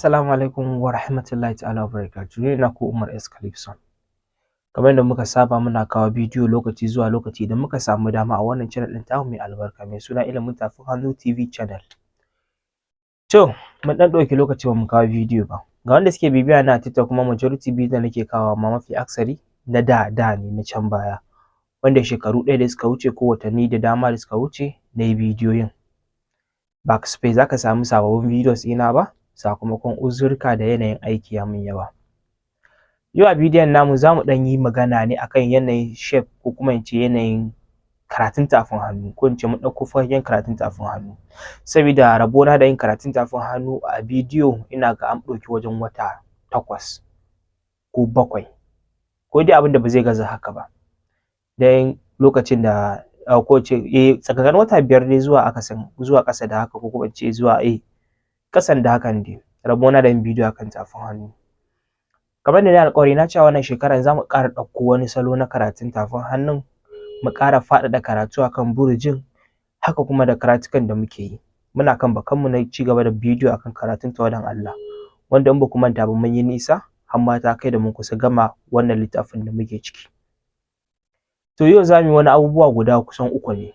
Assalamu alaikum wa rahmatullahi ta'ala wa barakatuhu. Ni naku Umar S. Calypson. Kamar yadda muka saba, muna kawo bidiyo lokaci zuwa lokaci idan muka samu dama a wannan channel ɗin tamu mai albarka, mai suna Ilimin Tafin Hannu TV channel. To, mun ɗan ɗauki lokaci ba mu kawo bidiyo ba. Ga wanda suke bibiya na a TikTok kuma, majority bidiyo da nake kawo ma, mafi aksari na da da ne, na can baya. Wanda shekaru 1 da suka wuce ko watanni da dama da suka wuce na yi bidiyoyin. Ba kasafai za ka samu sababbin videos ɗina ba, sakamakon uzurka da yanayin aiki ya min yawa. Yau a bidiyon namu, za mu ɗan yi magana ne akan yanayin shape, ko kuma in ce yanayin karatun tafin hannu, ko in ce mun ɗauko fagen karatun tafin hannu. Sabida rabona da yin karatun tafin hannu a bidiyo, ina ga an ɗauki wajen wata 8 ko 7, ko dai abin da ba zai gaza haka ba. Dan lokacin da, ko in ce tsakanin wata 5 dai zuwa akasin, zuwa ƙasa da haka, ko kuma in ce zuwa ƙasan da hakan dai, rabona da yin bidiyo akan tafin hannu. Kamar yadda na yi alƙawari, na ce a wannan shekarar za mu ƙara ɗauko wani salo na karatun tafin hannun, mu ƙara faɗaɗa karatu akan burjin, haka kuma da karatukan da muke yi. Muna kan bakanmu na ci gaba da bidiyo akan karatun tawadan Allah, wanda in ba ku manta ba, mun yi nisa har ma ta kai da mun kusa gama wannan littafin da muke ciki. To, yau za mu yi wani abubuwa guda kusan uku ne.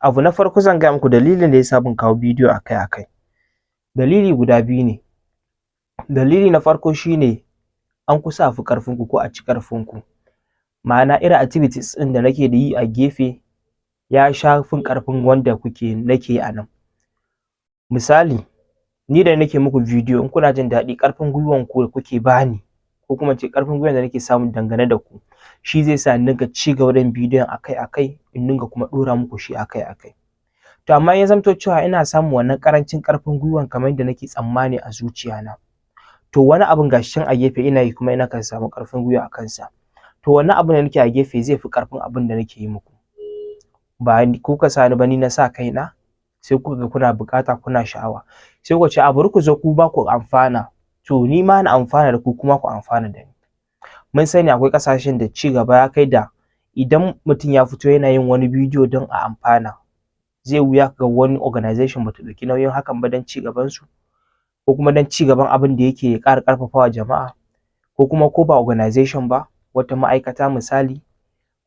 Abu na farko, zan gaya muku dalilin da ya sa ban kawo bidiyo akai-akai. Dalili guda biyu ne. Dalili na farko shi ne an kusa a fi ƙarfinku ko a ci ƙarfinku. Ma'ana, irin activities ɗin da nake da yi a gefe ya sha fin ƙarfin wanda kuke nake yi a nan. Misali, ni da nake muku bidiyo, in kuna jin daɗi, ƙarfin gwiwanku da kuke bani, ko kuma in ce ƙarfin gwiwan da nake samu dangane da ku, shi zai sa in dinga ci gaba da yin bidiyon akai-akai, in dinga kuma ɗora muku shi akai-akai. To, amma ya zamto cewa ina samun wannan ƙarancin ƙarfin gwiwan kamar yadda nake tsammani a zuciyana. To, wani abun gashi can a gefe ina yi, kuma ina kan samu ƙarfin gwiwa a kansa. To, wannan abun da nake a gefe zai fi ƙarfin abin da nake yi muku. Ba ku kuka sa ni ba, ni na sa kaina, sai kuka ga kuna buƙata, kuna sha'awa. Sai kuka ce a bari ku zo ku ma ku amfana. To, ni ma na amfana da ku, kuma ku amfana da ni. Mun sani akwai ƙasashen da ci gaba ya kai da idan mutum ya fito yana yin wani bidiyo don a amfana, zai wuya ka ga wani organization bata ɗauki nauyin hakan ba don ci gabansu, ko kuma don ci gaban abin da yake ƙara ƙarfafawa jama'a, ko kuma ko ba organization ba, wata ma'aikata misali,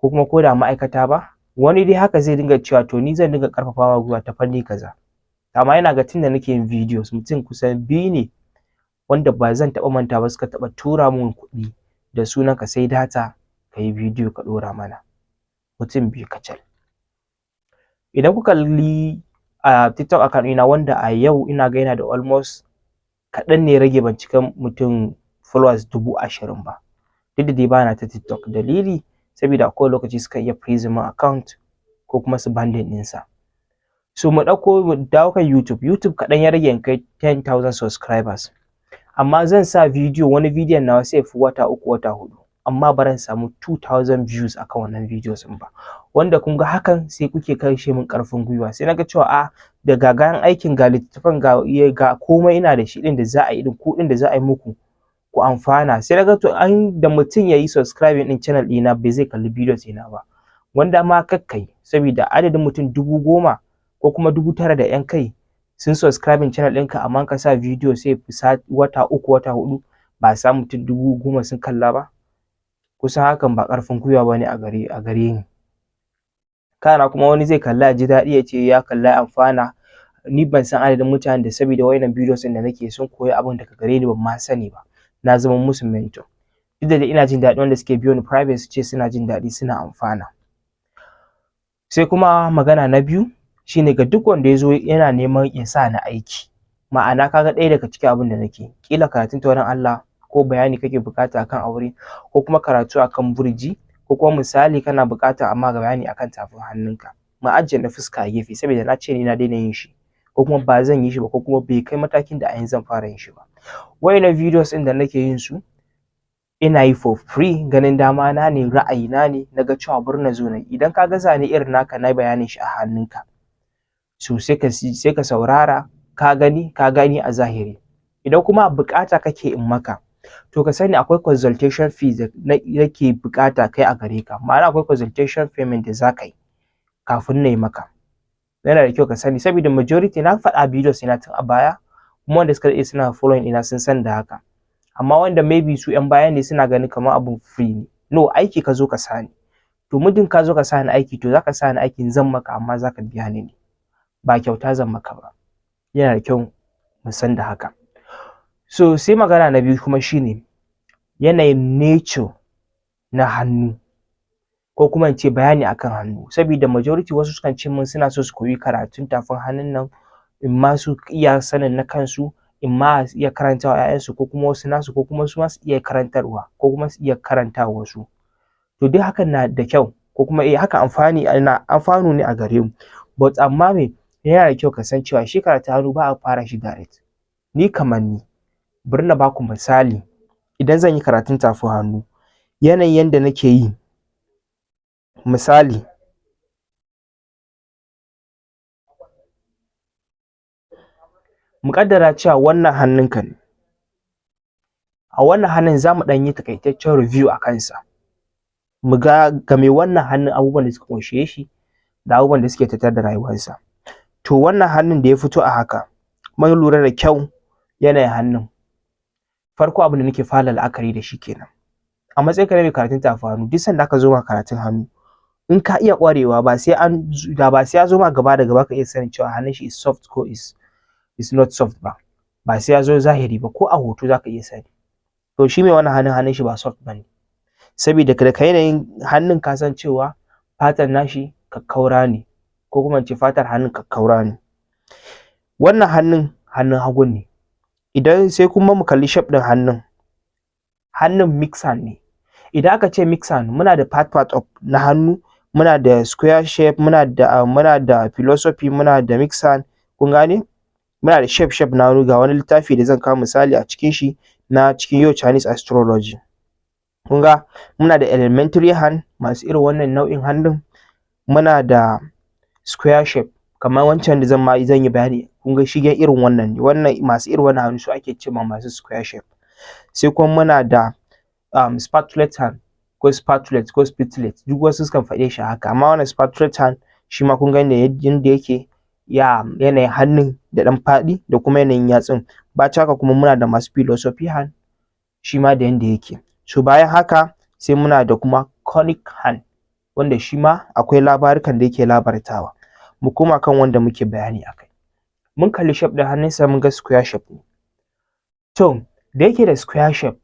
ko kuma ko da ma'aikata ba, wani dai haka zai dinga cewa, "To, ni zan dinga ƙarfafa ma gwiwa ta fanni kaza." Amma ina ga tunda nake yin videos, mutum kusan biyu ne wanda ba zan taɓa mantawa ba suka taɓa tura mun kuɗi da sunan ka sai data ka yi bidiyo ka ɗora mana. Mutum biyu kacal. Idan kuka kalli a TikTok account ɗina, wanda a yau ina ga yana da almost, kaɗan ne ya rage ban cika mutum followers 20,000 ba. Duk da dai bana ta TikTok. Dalili, sabida a kowane lokaci sukan iya freezing min account ko kuma su banning ɗinsa. So mu ɗauko, mu dawo kan YouTube. YouTube, kaɗan ya rage in kai 10,000 subscribers. Amma zan sa bidiyo, wani bidiyon nawa sai ya fi wata 3, wata 4, amma ba zan samu 2000 views akan wannan videos ɗin ba. Wanda kun ga hakan sai kuke kashe min ƙarfin gwiwa. Sai na ga cewa a da ga kayan aikin, ga littattafan, ga komai ina da shi ɗin da za a yi ɗin, ku ɗin da za a yi muku ku amfana. Sai na ga to, an da mutum ya yi subscribing ɗin channel ɗina bai zai kalli videos ɗina ba, wanda ma kakkai, sabida adadin mutum 10,000 ko kuma 9,000 da ƴan kai sun subscribing channel ɗinka, amma ka sa bidiyo sai fi wata 3, wata 4, ba a samu mutum 10,000 sun kalla ba. Kusan hakan ba ƙarfin gwiwa ba ne a gare ni. Kana kuma wani zai kalla ya ji daɗi, ya ce ya kalla ya amfana. Ni ban san adadin mutanen da saboda wayannan videos ɗin da nake sun koyi abin daga gare ni ban ma sani ba. Na zama musu mentor. Duk da dai ina jin daɗi wanda suke biyo ni private su ce suna jin daɗi, suna amfana. Sai kuma magana na biyu shine ga duk wanda ya zo yana neman ya sa ni aiki. Ma'ana, ka ga ɗaya daga cikin abin da nake, ƙila karatun tawadan Allah, ko bayani kake buƙata akan aure, ko kuma karatu akan burji, ko kuma misali kana buƙatar a ma bayani akan tafin hannunka. Mu ajiye na fuska a gefe, saboda na ce ni na daina yin shi, ko kuma ba zan yi shi ba, ko kuma bai kai matakin da a yanzu zan fara yin shi ba. Wayannan videos ɗin da nake yin su, ina yi for free, ganin dama na ne, ra'ayina ne, na ga cewa bari na zo na yi. Idan ka ga zane irin naka na bayanin shi a hannunka, so sai ka saurara, ka gani a zahiri. Idan kuma buƙata kake in maka, to ka sani akwai consultation fees da nake buƙata kai a gare ka. Ma'ana, akwai consultation payment da za ka yi kafin na yi maka. Yana da kyau ka sani, saboda majority na faɗa videos ina tun a baya, kuma Kuma wanda suka daɗe suna following ɗina sun san da haka. Amma wanda maybe su 'yan baya ne, suna ganin kamar abun free ne. No, aiki ka zo ka sani. To, muddin ka zo ka sani aiki, to zaka sani aikin zan maka, amma zaka biya ni ne, ba kyauta zan maka ba. Yana da kyau mu san da haka. So sai magana na biyu kuma shine yanayin nature na hannu, ko kuma in ce bayani akan hannu, saboda majority wasu sukan ce min suna so su koyi karatun tafin hannun nan, in ma su iya sanin na kansu, in ma su iya karantawa 'ya'yansu, ko kuma wasu nasu, ko kuma su ma su iya karantarwa, ko kuma su iya karantawa wasu. To, duk hakan na da kyau, ko kuma haka amfani na amfanu ne a gare mu. But amma me, yana da kyau ka san cewa shi karatun hannu ba a fara shi direct. Ni kamar ni, bari na baku misali. Idan zan yi karatun tafin hannu, yanayin yanda nake yi, misali, mu ƙaddara cewa wannan hannunka ne. A wannan hannun za mu ɗan yi taƙaitaccen review a kansa, mu ga game wannan hannun, abubuwan da suka ƙunshe shi da abubuwan da suke tattare da rayuwarsa. To, wannan hannun da ya fito a haka, mun lura da kyau yanayin hannun. Farko, abin da nake fara la'akari da shi kenan, a matsayinka na mai karatun tafin hannu, duk sanda aka zo ma karatun hannu, in ka iya ƙwarewa, ba sai an da ba sai ya zo ma gaba da gaba ka iya sanin cewa hannun shi is soft ko is not soft ba. Ba sai ya zo zahiri ba, ko a hoto zaka iya sani. To, shi mai wannan hannun, hannun shi ba soft bane, saboda da yanayin hannun ka san cewa fatar nashi kakkaura ne, ko kuma in ce fatar hannun kakkaura ne. Wannan hannun, hannun hagu ne. Idan sai kuma mu kalli shape ɗin hannun. Hannun mix hand ne. Idan aka ce mix hand, muna da part part of na hannu, muna da square shape, muna da philosophy, muna da mix hand. Kun gane? Muna da shape shape na hannu. Ga wani littafi da zan kawo misali a cikin shi, na cikin Yo Chinese Astrology. Kun ga muna da elementary hand, masu irin wannan nau'in hannun. Muna da square shape, kamar wancan da zan yi bayani. Kun ga shigen irin wannan ne. Wannan masu irin wannan hannu su ake cewa masu square shape. Sai kuma muna da spatulate hand, ko spatulate ko spitulate, duk wasu sukan faɗe shi haka, amma wannan spatulate hand shi ma kun ga yadda yake, ya yanayin hannun da ɗan faɗi da kuma yanayin yatsun. Bacin haka kuma muna da masu philosophy hand, shi ma da yanda yake. So bayan haka sai muna da kuma conic hand, wanda shi ma akwai labarukan da yake labartawa. Mu koma kan wanda muke bayani akai. Mun kalli shape ɗin hannunsa, mun ga square shape ne. To, da yake da square shape,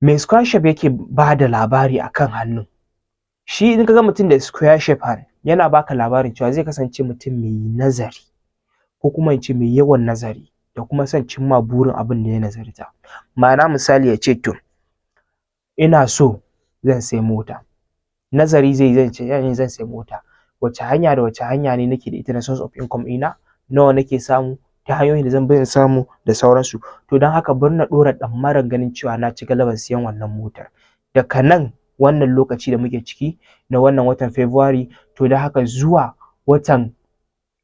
me square shape yake ba da labari akan hannun shi? In ka ga mutum da square shape hand, yana baka labarin cewa zai kasance mutum mai nazari, ko kuma in ce mai yawan nazari da kuma son cimma burin abin da ya nazarta. Ma'ana, misali, ya ce, "To, ina so zan sai mota." Nazari zai zan ce zan sai mota, wace hanya da wace hanya ne nake da ita na source of income ɗina, nawa nake samu, ta hanyoyin da zan bi in samu, da sauransu. To, don haka bari na ɗora ɗamarar ganin cewa na ci galabar siyan wannan motar daga nan wannan lokaci da muke ciki na wannan watan February. To, don haka zuwa watan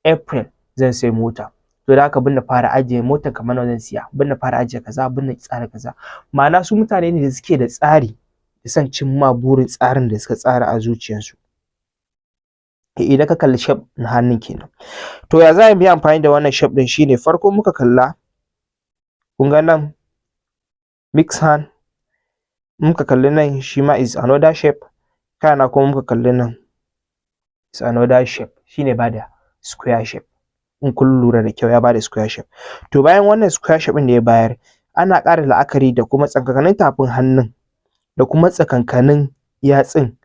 April zan sai mota. To, da haka bari na fara ajiye motar, kamar nawa zan siya, bari na fara ajiye kaza, bari na tsara kaza. Ma'ana, su mutane ne da suke da tsari da son cimma burin tsarin da suka tsara a zuciyarsu. Idan ka kalli shape na hannun kenan. To, ya za mu yi amfani da wannan shape ɗin? Shine farko muka kalla, kun ga nan mix hand, muka kalli nan shi ma is another shape, kana kuma muka kalli nan is another shape, shine bada square shape. In kun lura da kyau, ya bada square shape. To, bayan wannan square shape ɗin da ya bayar, ana ƙara la'akari da kuma tsakankanin tafin hannun da kuma tsakankanin yatsun,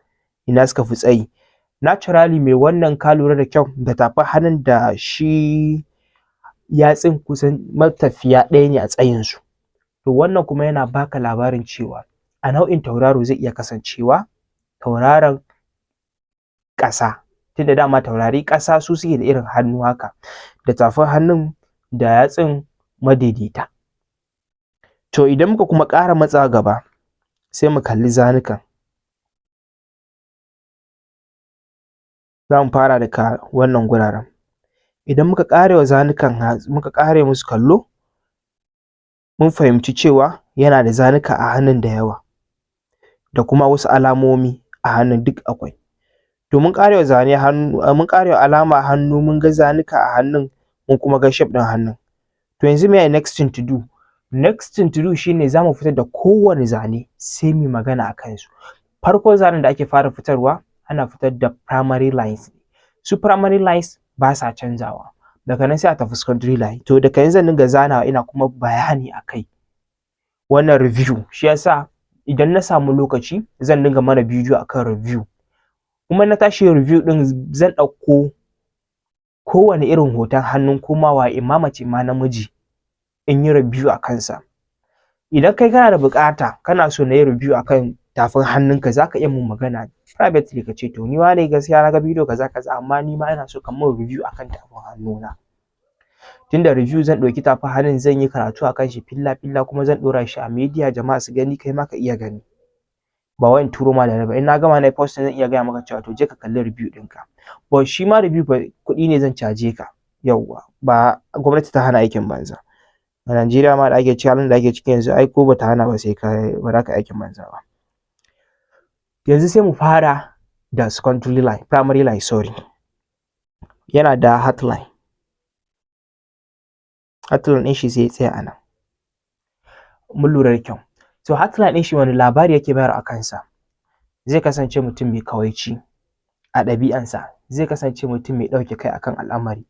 ina suka fi tsayi. Naturally, mai wannan, ka lura da kyau, da tafin hannun da shi yatsun kusan matafiya ɗaya ne a tsayinsu. To, wannan kuma yana baka labarin cewa a nau'in tauraro zai iya kasancewa tauraron ƙasa, tunda dama taurari ƙasa su suke da irin hannu haka, da tafin hannun da yatsun madaidaita. To, idan muka kuma ƙara matsawa gaba, sai mu kalli zanukan. Za mu fara daga wannan guraren. Idan muka ƙare wa zanukan, muka ƙare musu kallo, mun fahimci cewa yana da zanuka a hannun da yawa, da kuma wasu alamomi a hannun duk akwai. To, mun ƙare wa zane hannu, mun ƙare wa alama hannu, mun ga zanuka a hannun, mun kuma ga shape ɗin hannun. To, To yanzu me next thing to do? Next thing to do shine za mu fitar da kowane zane, sai mu magana a kansu. Farkon zanen da ake fara fitarwa, ana fitar da primary lines. Su primary lines ba sa canzawa. Daga nan sai a tafi secondary line. To daga yanzu zan dinga zanawa ina kuma bayani a kai. Wannan review, shi yasa idan na samu lokaci zan dinga mana bidiyo akan review. Kuma na tashi review din, zan ɗauko kowane irin hoton hannun koma waye, imma mace imma namiji, in yi review a kansa. Idan kai kana da buƙata, kana so na yi review akan tafin hannunka, za ka iya mun magana privately, ka ce, "To ni wane, gaskiya na ga bidiyo kaza kaza, amma ni ma ina so ka mun review akan tafin hannuna." Tunda review, zan ɗauki tafin hannun, zan yi karatu akan shi filla filla, kuma zan ɗora shi a media jama'a su gani, kai ma ka iya gani. Ba wai in turo ma da ba, in na gama na yi posting, zan iya gaya maka cewa, "To je ka kalli review ɗinka." But shi ma review fa kuɗi ne zan caje ka. Yauwa, ba gwamnati ta hana aikin banza a Najeriya ma da ake ciki, halin da ake ciki yanzu, ai ko bata hana ba, sai ka ba za ka aikin banza ba. Yanzu sai mu fara da secondary line, primary line, sorry. Yana da heartline. Heartline ɗin shi sai ya tsaya a nan. Mun lura da kyau. To heartline ɗin shi, wani labari yake bayarwa a kansa? Zai kasance mutum mai kawaici a ɗabi'ansa, zai kasance mutum mai ɗauke kai akan al'amari,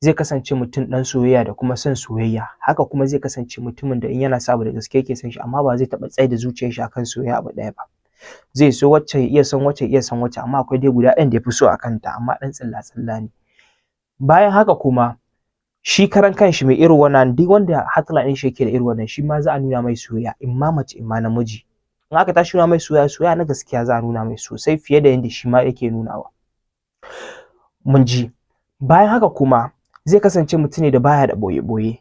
zai kasance mutum ɗan soyayya da kuma son soyayya. Haka kuma zai kasance mutumin da in yana son abu, da gaske yake son shi, amma ba zai taɓa tsai da zuciyar shi akan soyayya abu ɗaya ba. Zai so wacce, ya iya son wacce, ya iya son wacce, amma akwai dai guda ɗayan da ya fi so a kanta, amma ɗan tsilla tsilla ne. Bayan haka kuma, shi karan kanshi mai irin wannan, duk wanda heartline ɗin shi yake da irin wannan, shi ma za a nuna mai soyayya, imma mace imma namiji. In aka tashi nuna mai soyayya, soyayya na gaskiya za a nuna mai sosai fiye da yadda shi ma yake nunawa. Mun ji. Bayan haka kuma, zai kasance mutum ne da baya da ɓoye-ɓoye,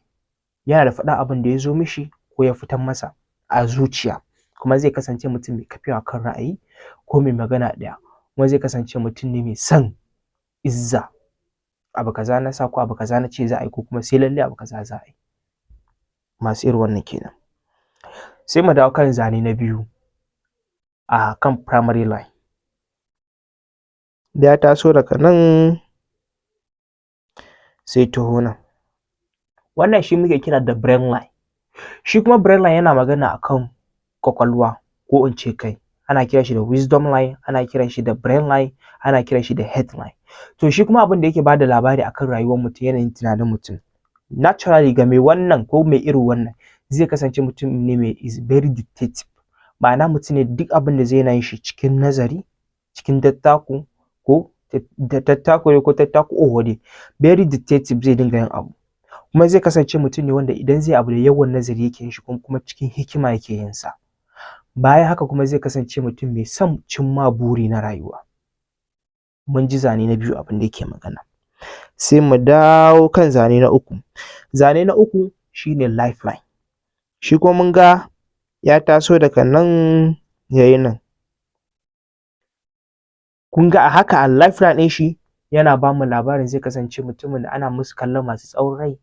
yana da faɗan abin da ya zo mishi ko ya fitar masa a zuciya. Kuma zai kasance mutum mai kafewa kan ra'ayi ko mai magana ɗaya. Kuma zai kasance mutum ne mai son izza, abu kaza na sa, ko abu kaza na ce za a yi, ko kuma sai lallai abu kaza za a yi. Masu irin wannan kenan. Sai mu dawo kan zane na biyu a kan primary line. Ya taso daga nan sai taho nan. Wannan shi muke kira da brain line. Shi kuma brain line yana magana akan ƙwaƙwalwa, ko in ce kai. Ana kiran shi da wisdom line, ana kiran shi da brain line, ana kiran shi da head line. To shi kuma abin da yake bada labari akan rayuwar mutum, yanayin tunanin mutum. Naturally, ga mai wannan ko mai irin wannan, zai kasance mutum ne mai is very dictative, ma'ana mutum ne duk abin da zai, yana yin shi cikin nazari, cikin dattako, ko tattako ne ko tattako, oho dai, very dictative zai dinga yin abu. Kuma zai kasance mutum ne wanda idan zai abu, da yawan nazari yake yin shi, kuma cikin hikima yake yin sa. Bayan haka kuma, zai kasance mutum mai son cimma buri na rayuwa. Mun ji zane na biyu, abin da yake magana. Sai mu dawo kan zane na uku. Zane na uku shine lifeline. Shi kuma mun ga ya taso daga nan yayi nan. Kun ga a haka a lifeline ɗin shi, yana ba mu labarin zai kasance mutumin da ana musu kallon masu tsawon rai,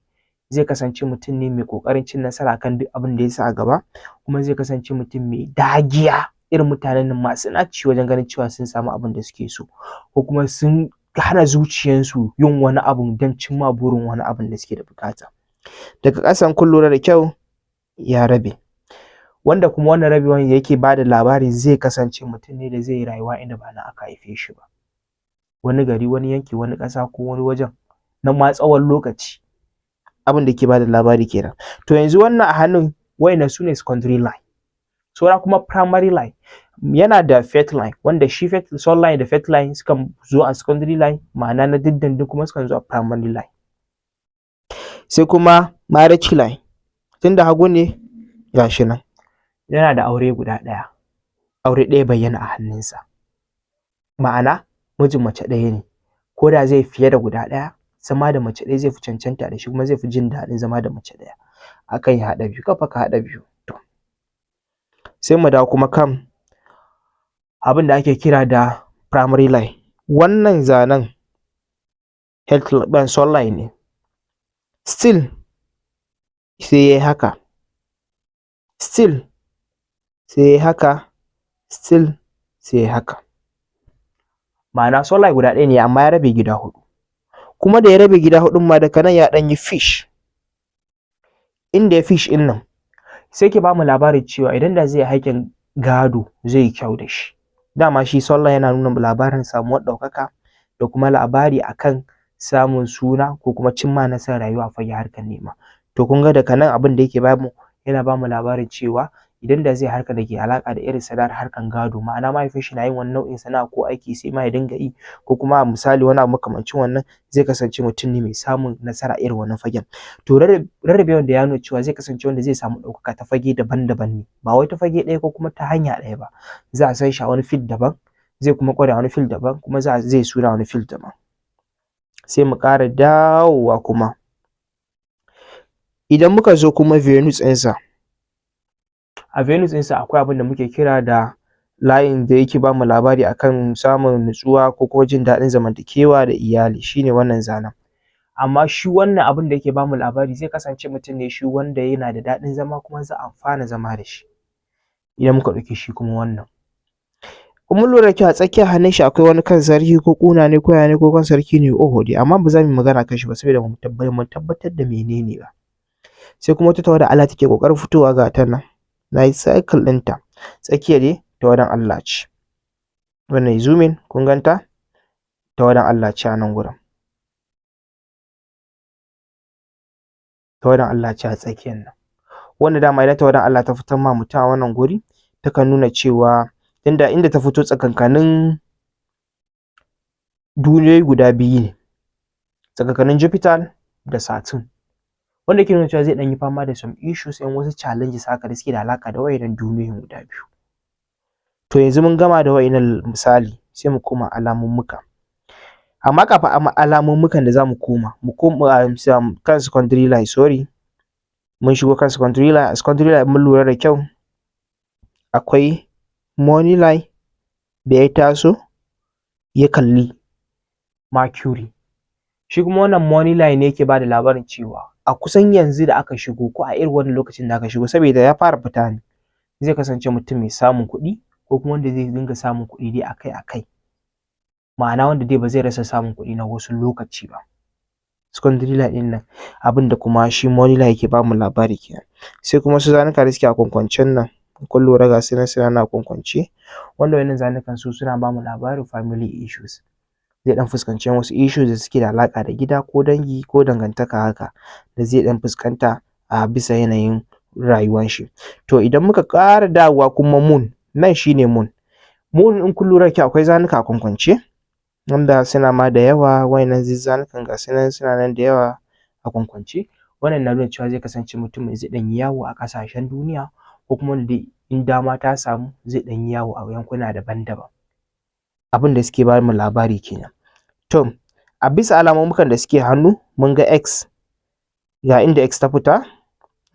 zai kasance mutum ne mai ƙoƙarin cin nasara kan duk abin da ya sa a gaba, kuma zai kasance mutum mai dagiya, irin mutanen nan masu naci wajen ganin cewa sun samu abin da suke so, ko kuma sun hana zuciyansu yin wani abun don cimma burin wani abun da suke da buƙata. Daga ƙasan, kun lura da kyau, ya rabe, wanda kuma wannan rabewan yake ba da labarin zai kasance mutum ne da zai yi rayuwa inda ba nan aka haife shi ba, wani gari, wani yanki, wani ƙasa, ko wani wajen na ma tsawon lokaci. Abin da ke ba da labari kenan. To yanzu wannan a hannun, waɗannan su ne secondary line. Saura kuma primary line. Yana da faith line, wanda shi faith, soul line da faith line sukan zo a secondary line, ma'ana na dindindin, kuma sukan zo a primary line. Sai kuma marriage line, tunda hagu ne, gashi nan, yana da aure guda ɗaya. Aure ɗaya bayyana a hannunsa, ma'ana mijin mace ɗaya ne. Ko da zai fiye da guda ɗaya, zama da mace ɗaya zai fi cancanta da shi, kuma zai fi jin daɗin zama da mace ɗaya akan ya haɗa biyu. Kar fa ka haɗa biyu. To sai mu dawo kuma kan abin da ake kira da primary line. Wannan zanen health soul line ne. Still sai yayi haka, still sai yayi haka, still sai yayi haka. Ma'ana soul line guda ɗaya ne, amma ya rabe gida huɗu. Kuma da ya rabe gida huɗun ma, daga nan ya ɗan yi fish. Inda ya fish ɗin nan sai ke bamu labarin cewa idan da zai aikin gado zai yi kyau da shi. Dama shi sun line yana nuna labarin samuwar ɗaukaka da kuma labari akan samun suna ko kuma cimma nasarar rayuwa a fagen harkar nema. To kun ga daga nan abin da yake bamu, yana bamu labarin cewa idan da zai harkar da ke alaƙa da irin sana'ar harkar gado, ma'ana mahaifin shi na yin wani nau'in sana'a ko aiki sai ma ya dinga yi, ko kuma misali wani abu makamancin wannan, zai kasance mutum ne mai samun nasara irin wannan fagen. To rarrabewan da ya nuna cewa zai kasance wanda zai samu ɗaukaka ta fage daban-daban ne, ba wai ta fage ɗaya ko kuma ta hanya ɗaya ba. Za a san shi a wani field daban, zai kuma ƙware a wani field daban, kuma zai suna a wani field daban. Sai mu ƙara dawowa kuma, idan muka zo kuma Venus ɗinsa, a Venus ɗinsa akwai abin da muke kira da layin da yake bamu labari akan samun nutsuwa ko kuma jin daɗin zamantakewa da iyali, shine wannan zanen. Amma shi wannan abin da yake bamu labari, zai kasance mutum ne shi wanda yana da daɗin zama kuma za a amfana zama da shi. Idan muka ɗauki shi kuma wannan, in mun lura da kyau, a tsakiyar hannun shi akwai wani kan sarki ko ƙuna ne ko ya ne ko kan sarki ne, oho dai, amma ba za mu yi magana kan shi ba saboda ba mu tabbatar da menene ba. Sai kuma wata tawada Allah take ƙoƙarin fitowa, ga ta nan na yi circle ɗinta, tsakiya dai tawadan Allah ce. Wannan zoom in, kun ganta, tawadan Allah ce a nan gurin, tawadan Allah ce a tsakiyar nan, wanda dama idan tawadan Allah ta fitar ma mutum a wannan guri, takan nuna cewa tunda inda ta fito tsakankanin duniyoyi guda biyu ne, tsakankanin Jupiter da Saturn, wanda yake nuna cewa zai ɗan yi fama da some issues, ɗan wasu challenges haka da suke da alaƙa da waɗannan duniyoyin guda biyu. To yanzu mun gama da waɗannan misali, sai mu koma alamummuka. Amma kafin alamummukan da za mu koma, mu koma kan secondary line, sorry, mun shigo kan secondary line. A secondary line, mun lura da kyau, akwai money line da ya taso ya kalli Mercury. Shi kuma wannan money line ne yake bada labarin cewa a kusan yanzu da aka shigo, ko a irin wannan lokacin da aka shigo, saboda ya fara fita ne, zai kasance mutum mai samun kuɗi ko kuma wanda zai dinga samun kuɗi dai akai-akai, ma'ana wanda dai ba zai rasa samun kuɗi na wasu lokaci ba. Secondary line ɗin nan, abin da kuma shi money line yake bamu labari kenan. Sai kuma wasu zanuka da suke a kwankwancen nan, kun lura, ga su nan suna nan a kwankwance, wanda wannan zanukan su suna bamu labarin family issues. Zai ɗan fuskanci wasu issues da suke da alaƙa da gida ko dangi ko dangantaka haka da zai ɗan fuskanta a bisa yanayin rayuwan shi. To idan muka ƙara dawowa kuma moon, nan shine moon. Moon, in kun lura da kyau, akwai zanuka a kwankwance wanda suna ma da yawa. Waƴannan zanukan ga su nan suna nan da yawa a kwankwance. Wannan na nuna cewa zai kasance mutum mai zai ɗan yi yawo a ƙasashen duniya, ko kuma wanda dai in dama ta samu zai ɗan yi yawo a yankuna daban-daban. Abin da suke bamu labari kenan. To a bisa alamummukan da suke hannu, mun ga X, ga inda X ta fita.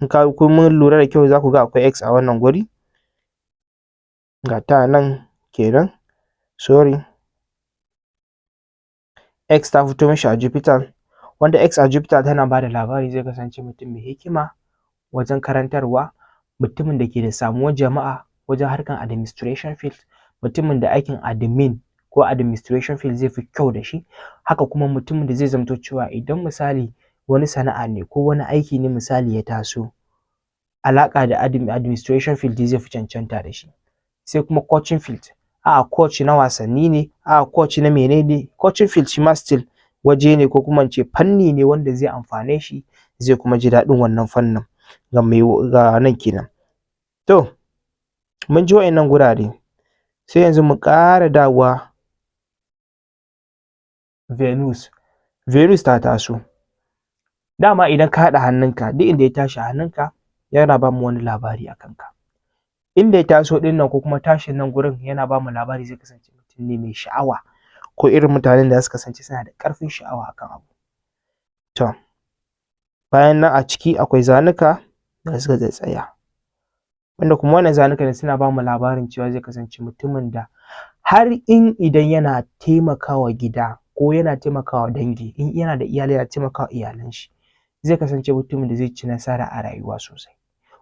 In ka kun mun lura da kyau, za ku ga akwai X a wannan guri, ga ta nan kenan, sorry, X ta fito mishi a Jupiter, wanda X a Jupiter tana bada labari zai kasance mutum mai hikima wajen karantarwa, mutumin da ke da samuwar jama'a wajen harkar administration field, mutumin da aikin admin ko administration field zai fi kyau da shi. Haka kuma mutumin da zai zamto cewa idan misali wani sana'a ne ko wani aiki ne misali ya taso alaƙa da administration field, zai fi cancanta da shi. Sai kuma coaching field, a'a coach na wasanni ne, a'a coach na menene, coaching field shi ma still waje ne ko kuma in ce fanni ne wanda zai amfane shi, zai kuma ji daɗin wannan fannin ga mai ga nan kenan. To mun ji waƴannan gurare, sai yanzu mu ƙara dawowa Venus. Venus ta taso. Dama idan ka haɗa hannunka, duk inda ya tashi a hannunka yana bamu wani labari a kanka. Inda ya taso ɗin nan ko kuma tashin nan gurin yana bamu labari zai kasance mutum ne mai sha'awa, ko irin mutanen da za su kasance suna da ƙarfin sha'awa akan abu. To bayan nan a ciki akwai zanuka da suka tsattsaya, wanda kuma wannan zanukan suna bamu labarin cewa zai kasance mutumin da har in idan yana taimakawa gida ko yana taimakawa dangi, in yana da iyali yana taimakawa iyalan shi, zai kasance mutumin da zai ci nasara a rayuwa sosai.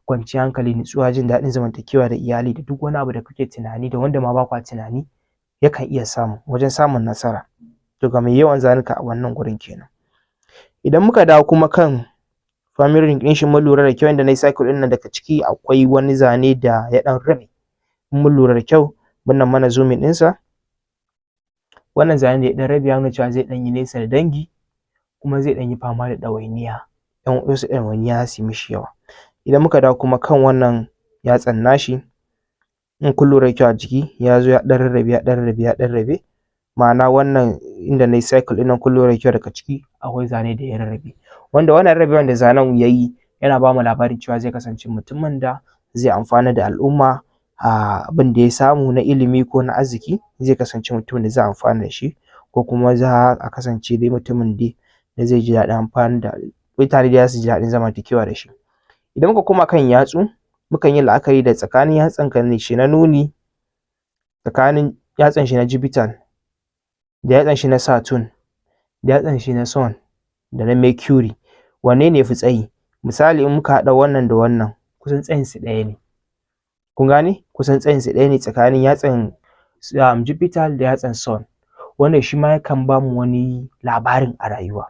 Kwanciyar hankali, nutsuwa, jin daɗin zamantakewa da iyali da duk wani abu da kuke tunani da wanda ma ba kwa tunani yakan iya samu wajen samun nasara. To ga mai yawan zanuka a wannan gurin kenan. Idan muka dawo kuma kan Family ring ɗin shi, mun lura da kyau inda na yi circle ɗin nan, daga ciki akwai wani zane da ya ɗan rabe. In mun lura da kyau, wannan mana zooming ɗinsa, wannan zane da ya ɗan rabe ya nuna cewa zai ɗan yi nesa da dangi, kuma zai ɗan yi fama da ɗawainiya, ɗan wasu ɗawainiya za su yi mishi yawa. Idan muka dawo kuma kan wannan yatsan nashi, in kun lura da kyau, a jiki ya zo ya ɗan rarrabe, ya ɗan rarrabe, ya ɗan rarrabe. Ma'ana wannan inda na yi circle ɗin nan, kun lura da kyau, daga ciki akwai zane da ya rarrabe, wanda wannan rarrabewan da zanen ya yi yana ba mu labarin cewa zai kasance mutumin da zai amfana da al'umma a abin da ya samu na ilimi ko na arziki. Zai kasance mutumin da zai amfana da shi, ko kuma za a kasance dai mutumin dai da zai ji daɗin amfani da mutane, da za su ji daɗin zamantakewa da shi. Idan muka koma kan yatsu, mukan yi la'akari da tsakanin yatsan shi na nuni, tsakanin yatsan shi na Jupiter da yatsan shi na Saturn da yatsan shi na Sun da na Mercury, wanne ne yafi tsayi? Misali, in muka haɗa wannan da wannan, kusan tsayin su ɗaya ne. Kun gane? Kusan tsayin su ɗaya ne tsakanin yatsan Jupiter da yatsan Sun, wanda shi ma yakan bamu wani labarin a rayuwa.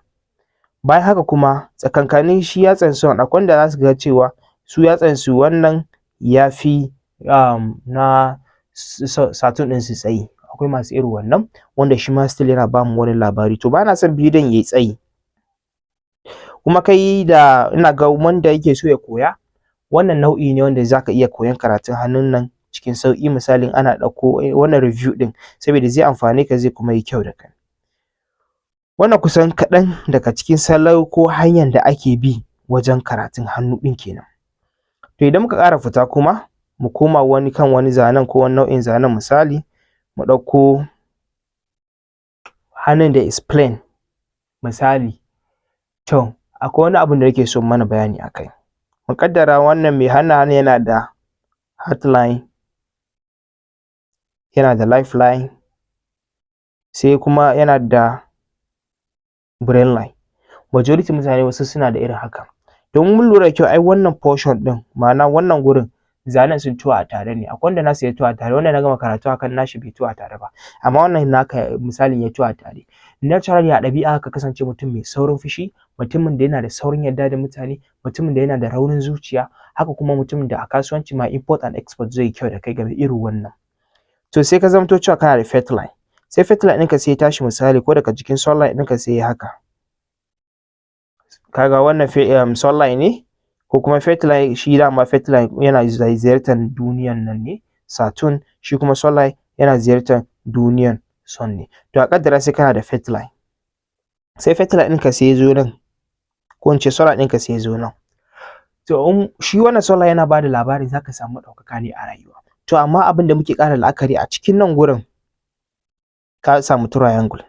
Bayan haka kuma, tsakankanin shi yatsan Sun, akwai wanda za su ga cewa su yatsan su wannan ya fi na Saturn ɗin su tsayi. Akwai masu irin wannan, wanda shi ma still yana bamu wani labari. To, bana son bidiyon yayi tsayi, kuma kai da ina ga wanda yake so ya koya wannan nau'i ne wanda zaka iya koyon karatun hannun nan cikin sauƙi, misalin ana ɗauko wannan review ɗin, saboda zai amfane ka, zai kuma yi kyau da kai. Wannan kusan kaɗan daga cikin salo ko hanyar da ake bi wajen karatun hannu ɗin kenan. To, idan muka ƙara fita kuma, mu koma wani kan wani zanen ko wani nau'in zanen, misali mu ɗauko hannun da is plain misali. To, akwai wani abun da nake so in mana bayani a kai. Mu ƙaddara wannan mai hannun yana da heartline, yana da lifeline, sai kuma yana da brain line. Majority mutane, wasu suna da irin haka. Don mun lura da kyau ai, wannan portion ɗin, ma'ana wannan gurin zanen, sun taho a tare ne. Akwai wanda nasu ya taho a tare, wanda na gama karatu akan nashi bai taho a tare ba, amma wannan naka misalin ya taho a tare. Naturally, a ɗabi'a ka kasance mutum mai saurin fushi, mutumin da yana da saurin yarda da mutane, mutumin da yana da raunin zuciya, haka kuma mutumin da a kasuwanci ma import and export zai yi kyau da kai game irin wannan. To, sai ka zamto cewa kana da fate line, sai fate line ɗinka sai ya tashi, misali ko daga jikin sunline ɗinka sai ya haka. Kaga wannan sunline ne ko kuma fate line. Shi dama fate line yana ziyartar duniyan nan ne, Saturn. Shi kuma sunline yana ziyartar duniyan Sun ne. To, a ƙaddara sai kana da fate line, sai fate line ɗinka sai ya zo nan, ko in ce sunline ɗinka sai ya zo nan. To, in shi wannan sunline yana bada labari zaka samu ɗaukaka ne a rayuwa. To, amma abin da muke ƙara la'akari a cikin nan gurin, ka samu triangle.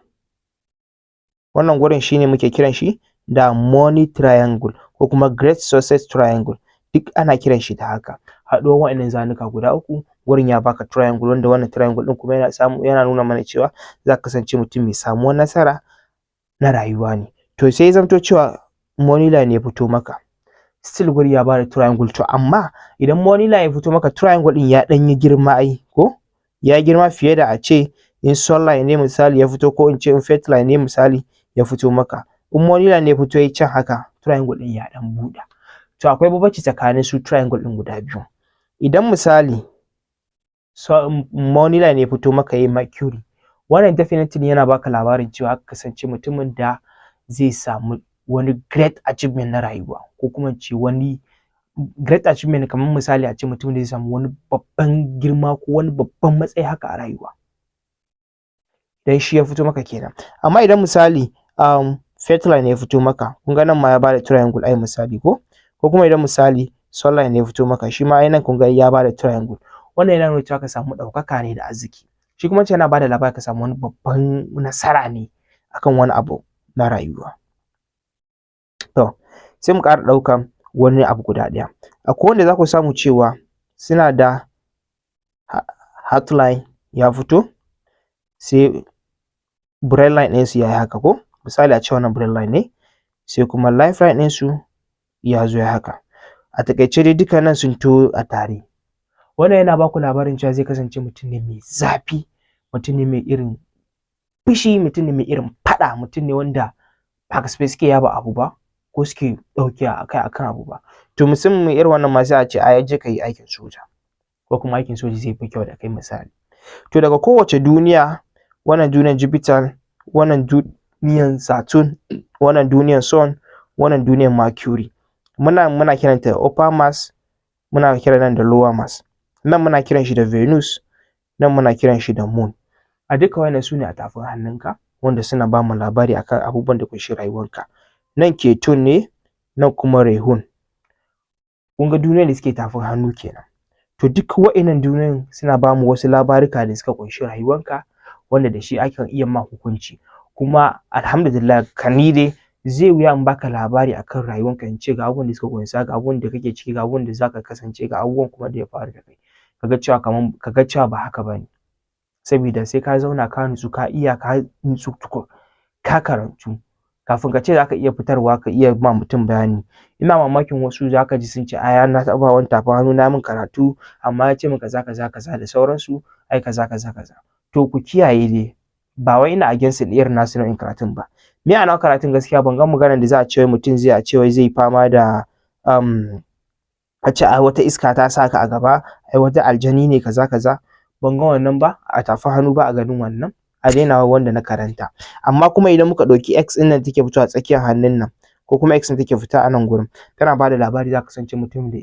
Wannan gurin shine muke kiran shi da money triangle ko kuma great success triangle, duk ana kiran shi da haka. Haɗuwan waɗannan zanuka guda uku gurin ya baka triangle, wanda wannan triangle ɗin kuma yana samu, yana nuna mana cewa zaka kasance mutum mai samuwar nasara na rayuwa ne. To, sai ya zamto cewa money line ya fito maka, still guri ya bada triangle. To, amma idan money line ya fito maka, triangle ɗin ya ɗan yi girma ai, ko ya girma fiye da a ce in sunline ne misali ya fito, ko in ce in fate line ne misali ya fito maka. In money line ne ya fito ya can haka, triangle ɗin ya ɗan buɗa. To, akwai bambanci tsakanin su triangle ɗin guda biyu. Idan misali money line ya fito maka yayi Mercury, wannan definitely yana baka labarin cewa ka kasance mutumin da zai samu wani great achievement na rayuwa, ko kuma in ce wani great achievement, kamar misali a ce mutumin da zai samu wani babban girma ko wani babban matsayi haka a rayuwa, dan shi ya fito maka kenan. Amma idan misali fate line ya fito maka, kun ga nan ma ya bada triangle ai misali, ko kuma idan misali sunline ne ya fito maka, shi ma ai nan kun ga ya bada triangle. Wannan yana nuna cewa ka samu ɗaukaka ne da arziki. Shi kuma wancan yana bada labari ka samu wani babban nasara ne akan wani abu na rayuwa. To, sai mu ƙara ɗaukan wani abu guda ɗaya. Akwai wanda za ku samu cewa suna da heartline ya fito, sai brain line ɗinsu ya yi haka, ko misali a ce wannan brain line ne, sai kuma lifeline ɗinsu ya zo ya haka. A taƙaice dai, duka nan sun taho a tare. Wannan yana baku labarin cewa zai kasance mutum ne mai zafi, mutum ne mai irin fushi, mutum ne mai irin faɗa, mutum ne wanda ba kasafai suke yaba abu ba, ko suke ɗauke akai akan abu ba. To musamman irin wannan ma sai a ce ai je ka yi aikin soja, ko kuma aikin soja zai fi kyau da kai misali. To daga kowace duniya, wannan duniyar Jupiter, wannan duniyan Saturn, wannan duniyan Sun, wannan duniyan Mercury. Muna kiranta upper mass, muna kiran nan da lower mass. Nan muna kiran shi da Venus, nan muna kiran shi da Moon. A duka wannan su ne a tafin hannunka wanda suna ba mu labari akan abubuwan da ƙunshi rayuwanka. Nan Ketu ne, nan kuma Rehun. Kun ga duniyoyin da suke tafin hannu kenan. To duk wa'innan duniyoyin suna ba mu wasu labarika da suka ƙunshi rayuwanka, wanda da shi akan iya ma hukunci. Kuma alhamdulillah, ni dai zai wuya in baka labari akan rayuwanka in ce ga abubuwan da suka ƙunsa, ga abubuwan da kake ciki, ga abubuwan da zaka kasance, ga abubuwan kuma da ya faru da kai, kaga cewa kaman kaga cewa ba haka bane. Sabida sai ka zauna ka nutsu, ka iya, ka nutsu tukun, ka karantu kafin ka ce zaka iya fitarwa ka iya ma mutum bayani. Ina mamakin wasu, zaka ji sun ce ai na taɓa wani tafin hannu na min karatu, amma ya ce min kaza kaza kaza da sauransu, ai kaza kaza kaza. To ku kiyaye dai, ba wai ina against irin nasu nau'in karatun ba. Ni a nawa karatun gaskiya ban ga maganar da za a ce wai mutum zai a ce wai zai fama da a ce ai wata iska ta sa ka a gaba, ai wata aljani ne kaza kaza. Ban ga wannan ba a tafin hannu, ba a ganin wannan a daina wanda na karanta. Amma kuma idan muka ɗauki X ɗin nan take fitowa a tsakiyar hannun nan, ko kuma X ɗin take fita a nan gurin, tana bada labari za ka kasance mutum da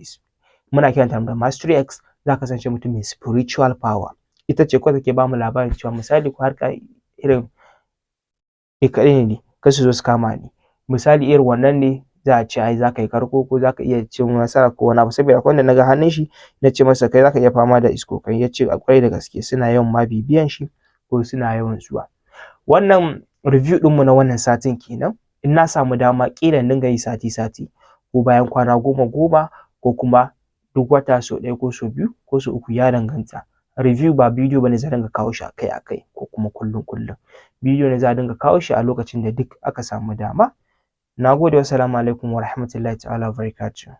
muna kiranta da Mastery X, za ka kasance mutum mai spiritual power. Ita ce kawai take bamu labarin cewa misali ko harka irin ni kaɗai ne, kar su zo su kama ni misali, irin wannan ne za a ce ai za ka yi karko ko za ka iya cin nasara ko wani abu. Saboda akwai wanda na ga hannun shi, na ce masa kai za ka iya fama da iskokai, ya ce ƙwarai da gaske suna yawan ma bibiyan shi ko suna yawan zuwa. Wannan review ɗinmu na wannan satin kenan. In na samu dama, ƙila in dinga yi sati sati, ko bayan kwana 10 10, ko kuma duk wata sau ɗaya ko sau biyu ko sau uku, ya danganta. Review ba bidiyo bane za a dinga kawo shi akai akai ko kuma kullum kullum. Bidiyo ne za a dinga kawo shi a lokacin da duk aka samu dama. Na gode, wassalamu alaikum wa rahmatullahi ta'ala wa barakatuh.